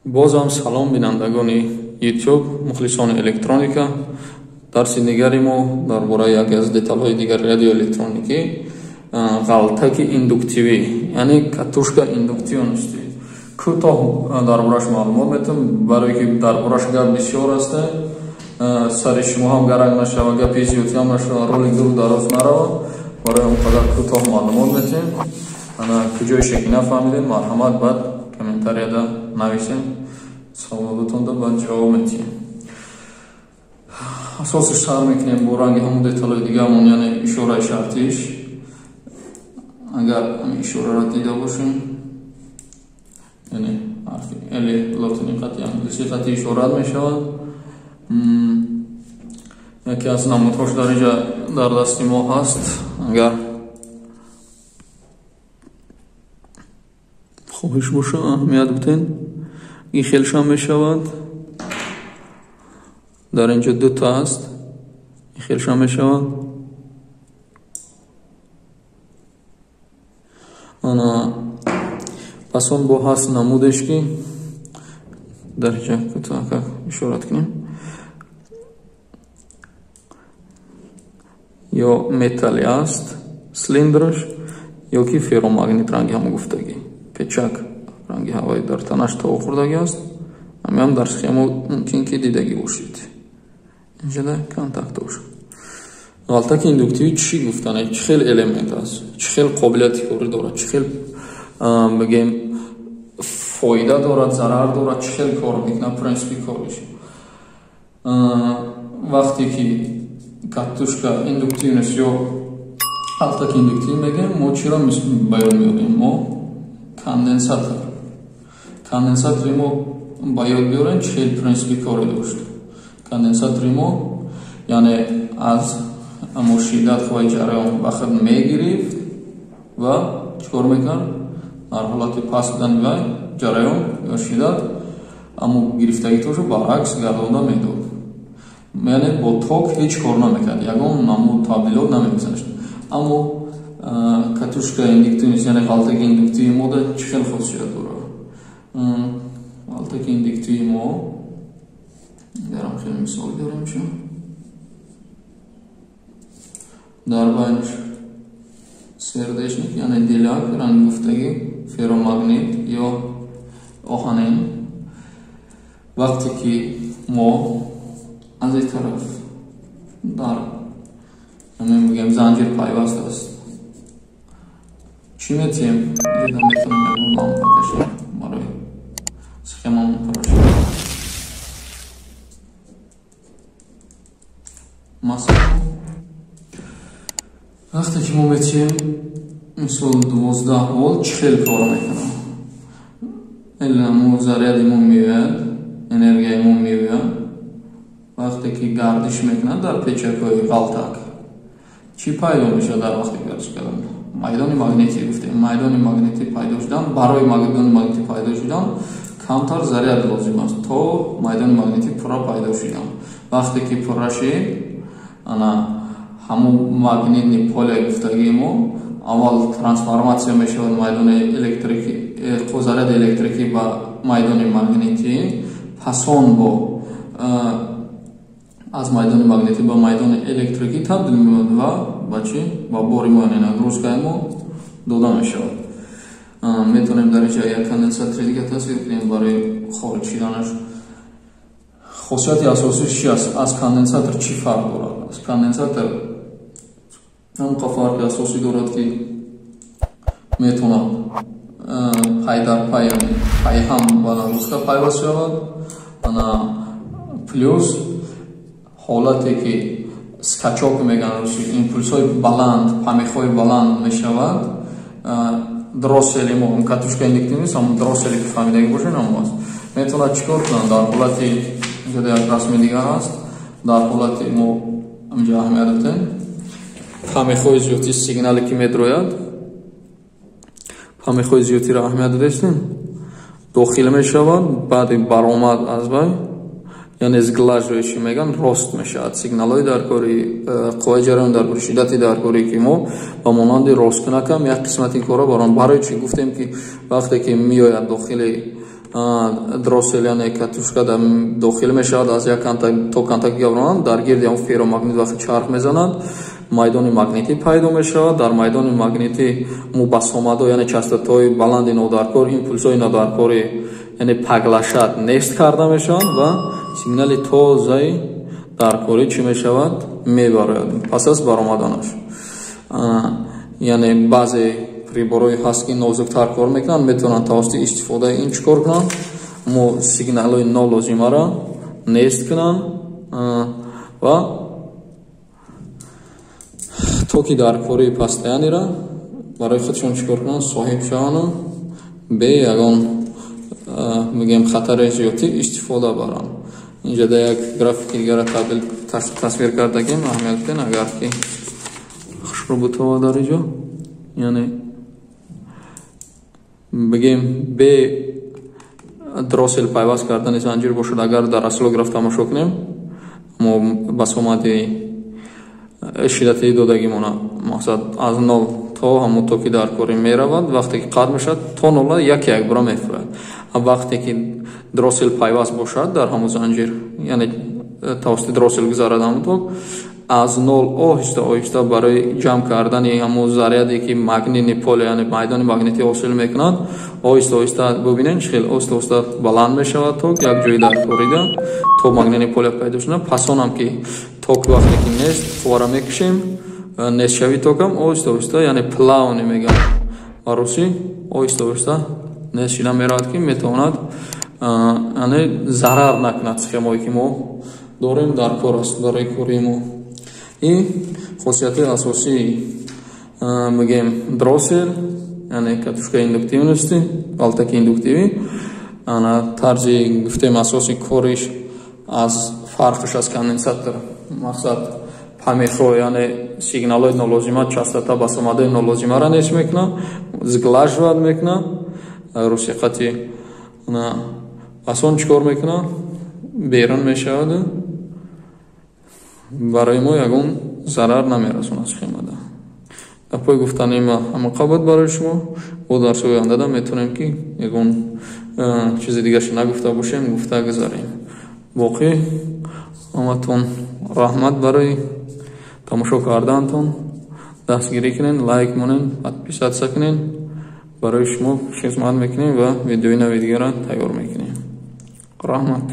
Бозам салом бинандагони YouTube, мухлисони электроника. Дарси дигари мо дар бораи яке аз деталҳои дигари радиоэлектроникӣ, ғалтаки индуктивӣ, яъне катушка индуктивности. Кӯтоҳ дар бораш маълумот метам, барое ки дар бораш гап бисёр аст, сари шумо ҳам гаранг нашава, гапи зиёдӣ ҳам нашава, ролик дур дароз нарава, барои он қадар кӯтоҳ маълумот метем. Куҷоише ки нафаҳмидем, марҳамат баъд комментарияда нависем, саволотонда баъд ҷавоб метиҳем. Асосиш сар мекунем бо ранги ҳамон деталҳои дигаамон, яъне ишораи шартиш. Агар ҳамин ишораро дида бошем, яъне ҳарфи Л лотини қати англисӣ қати ишорат мешавад. Яке аз намудҳош дар инҷа дар дасти мо ҳаст. Агар хоҳиш боша, аҳамият бутен, ин хелшам мешавад. Дар инҷо дута аст, ин хелшам мешавад. Ана пас он бо ҳаст намудеш ки дар инҷа кӯтоҳ ишорат кунем, ё металли аст цилиндраш, ё ки ферромагнит ранги ҳамо гуфтагӣ, печак ранги ҳавои дар танаш то хӯрдагӣ аст. Ҳамиам дар схема мумкин ки дидагӣ бошед. Инҷода контактош. Ғалтаки индуктивӣ чӣ гуфтане? Чӣ хел элемент аст? Чӣ хел қобилияти корӣ дорад? Чӣ хел бигем фоида дорад, зарар дорад? Чӣ хел кор мекунад? Принсипи кориш. Вақте ки катушка индуктивност ё ғалтаки индуктивӣ мегӯем, мо чиро баён меёбем? Мо конденсатор. Конденсатори мо ба ёд биёрем чӣ хел принсипи корӣ дошт. Конденсатори мо яъне аз амо шиддат хоҳи ҷараён ба худ мегирифт ва чӣ кор мекард? Дар ҳолати паст будани вай ҷараён ё шиддат амо гирифтагитошо баръакс гардонда медод. Яъне бо ток ҳеҷ кор намекард, ягон намуд табдилот намегузашт. Аммо катушка индуктивност, яъне ғалтаки индуктивии мо чӣ хел хосият дорад? Ғалтаки индуктивии мо, дарам хеле мисол биёрем, чӣ дар байнаш сердечник, яъне диляк ранги гуфтагӣ, ферромагнит ё оҳанин. Вақте ки мо аз ин тараф дар мегӯем занҷир пайваст аст, чӣ метиҳем? Инҷода метавонем ягон лампа кашем барои схемамон пура шуд. Масалан, вақте ки мо метиҳем мисол 12 волт, чӣ хел кор мекунад? Мо заряди мо меояд, энергияи мо меояд. Вақте ки гардиш мекунад дар печакҳои ғалтак, чӣ пайдо мешавад дар вақти гардиш кардан? Майдони магнитӣ гуфтем. Майдони магнитӣ пайдо шудан, барои майдони магнитӣ пайдо шудан камтар заряд лозим аст то майдони магнитӣ пурра пайдо шудан. Вақте ки пурра шид, ана ҳамон магнитни поле гуфтагии мо аввал трансформатсия мешавад майдони электрикӣ, заряди электрикӣ ба майдони магнитӣ, пасон бо аз майдони магнитӣ ба майдони электрикӣ табдил меёбад ва ба чӣ? Ба бори мо, яъне нагрузкаи мо дода мешавад. Метавонем дар инҷа як конденсатори дига тасвир кунем барои хориҷ шуданаш. Хосияти асосиш чи аст? Аз конденсатор чӣ фарқ дорад? Аз конденсатор ҳамқа фарқи асосӣ дорад, ки метавонад пай дар пай, яъне пайҳам ба нагрузка пайваст шавад. Ана плюс ҳолате ки скачок мегӯянд русӣ, импулсҳои баланд, памехҳои баланд мешавад. Дроссели мо, катушка индуктивӣ нест, ҳамон дроссели ки фаҳмидагӣ бошед ҳамон аст. Метавонад чӣ кор кунад? Дар ҳолати инҷода як расми дигар аст. Дар ҳолати мо инҷа аҳамият додем, памехҳои зиёдӣ сигнале ки медрояд, памехҳои зиёдиро аҳамият додастем, дохил мешавад, баъди баромад аз вай, яъне сглаживающий мегӯянд, рост мешавад. Сигналҳои дар кори қувваи ҷараён, дар кори шиддати дар кори ки мо ба монанди росткунакам як қисмати кора барон. Барои чӣ гуфтем ки вақте ки меояд дохили дроссел, яъне катушка дохил мешавад, аз як контакт то контакти гавронанд, дар гирди он ферромагнит вақти чарх мезанад, майдони магнитӣ пайдо мешавад. Дар майдони магнитӣ мубасомадҳо, яъне частотаҳои баланди нодаркор, импулсҳои нодаркори, яъне поглощать нест карда мешаванд ва сигнали тозаи даркорӣ чӣ мешавад? Мебарояд пас аз баромаданаш. Яъне баъзе приборҳое ҳаст, ки нозуктар кор мекунанд, метавонанд тавассути истифодаи ин чӣ кор кунанд? Мо сигналҳои нолозимаро нест кунанд ва токи даркории постоянныйро барои худшон чӣ кор кунанд? Соҳиб шаванду бе ягон, мегӯем, хатари зиёдтӣ истифода баранд. Инҷа да як графики дигара табдил тасвир кардагим, аҳамият биден, агар ки хушрӯ бутова дар инҷо, яъне бигем, бе дроссел пайваст кардани занҷир бошад, агар дар осциллограф тамошо кунем, мо басомади шиддати додагимона, мақсад, аз нол то ҳамон токи даркорӣ меравад, вақте ки қатъ мешавад, то нола яке якбора мефурад. Вақте ки дроссел пайваст бошад дар ҳамон занҷир, яъне тавассути дроссел гузарад ҳамон ток, аз нол оҳиста оҳиста барои ҷамъ кардани ҳамон заряде, ки магнитный поле, яъне майдони магнитӣ ҳосил мекунад, оҳиста оҳиста, бубинед, чӣ хел оҳиста оҳиста баланд мешавад ток як ҷои даркорида то магнитный поле пайдо шуда. Пасонам ки ток вақте ки нест, қуввара мекушем, нестшавии токам оҳиста оҳиста, яъне плавный мегӯям ба русӣ, оҳиста оҳиста нест шида меравад, ки метавонад, яъне зарар накунад схемое, ки мо дорем, дар кор аст барои кори мо. Ин хосиятҳои асосии, мегӯем, дроссел, яъне катушкаи индуктивности, ғалтаки индуктивӣ. Ана тарзи, гуфтем, асоси кориш, аз фарқш аз конденсатор, мақсад, помехо, яъне сигналҳои нолозима, частота, басомадҳои нолозимаро нест мекунад, сглаживать мекунад русиқати. Пас он чӣ кор мекунад? Берун мешаваду барои мо ягон зарар намерасонад схемада. Гапҳои гуфтани ма ҳамақа буд барои шумо. Бо дарсҳои ояндада метавонем, ки ягон чизи дигарша нагуфта бошем, гуфта гузарем. Боқӣ ҳаматон раҳмат барои тамошо кардаантон. Дастгирӣ кунед, лайк монед, подписаться кунед. Барои шумо хизмат мекунем ва видеои нави дигара тайёр мекунем. Раҳмат.